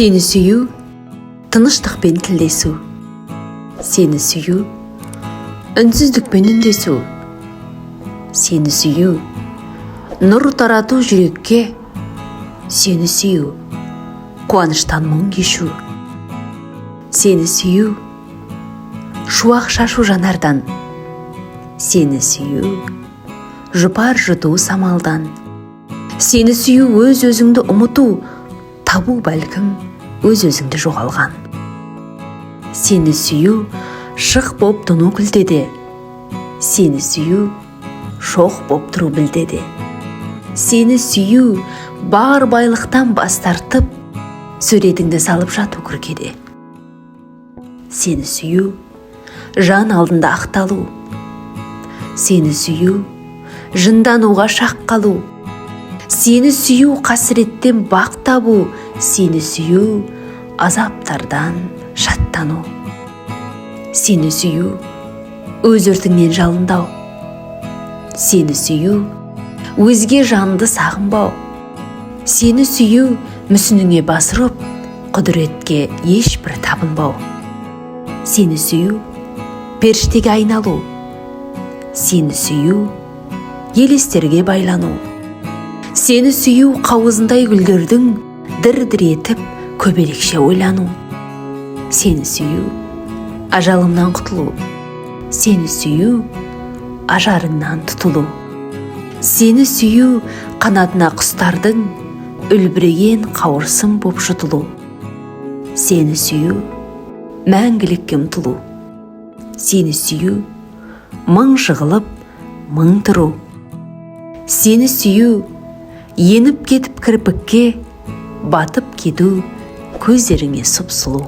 Сені сүю – тыныштықпен тілдесу. Сені сүю – үнсіздікпен үндесу. Сені сүю – нұр тарату жүрекке. Сені сүю – қуаныштан мұң кешу. Сені сүю – шуақ шашу жанардан. Сені сүю – жұпар жұту самалдан. Сені сүю – өз өзіңді ұмыту, табу, бәлкім, өз өзіңді жоғалған. Сені сүю – шық боп тұну күлтеде. Сені сүю – шоқ боп тұру білдеде. Сені сүю – бар байлықтан бас тартып, суретіңді салып жату күркеде. Сені сүю – жан алдында ақталу. Сені сүю – жындануға шақ қалу. Сені сүю – қасіреттен бақ табу. Сені сүю – азаптардан шаттану. Сені сүю – өз өртіңнен жалындау. Сені сүю – өзге жанды сағынбау. Сені сүю – мүсініңе бас ұрып, құдіретке ешбір табынбау. Сені сүю – періштеге айналу. Сені сүю – елестерге байлану. Сені сүю – қауызындай гүлдердің дір дір етіп көбелекше ойлану. Сені сүю – ажалымнан құтылу. Сені сүю – ажарыңнан тұтылу. Сені сүю – қанатына құстардың үлбіреген қауырсын боп жұтылу. Сені сүю – мәңгілікке ұмтылу. Сені сүю – мың жығылып, мың тұру. Сені сүю – еніп кетіп кірпікке, батып кету көздеріңе сұп сұлу.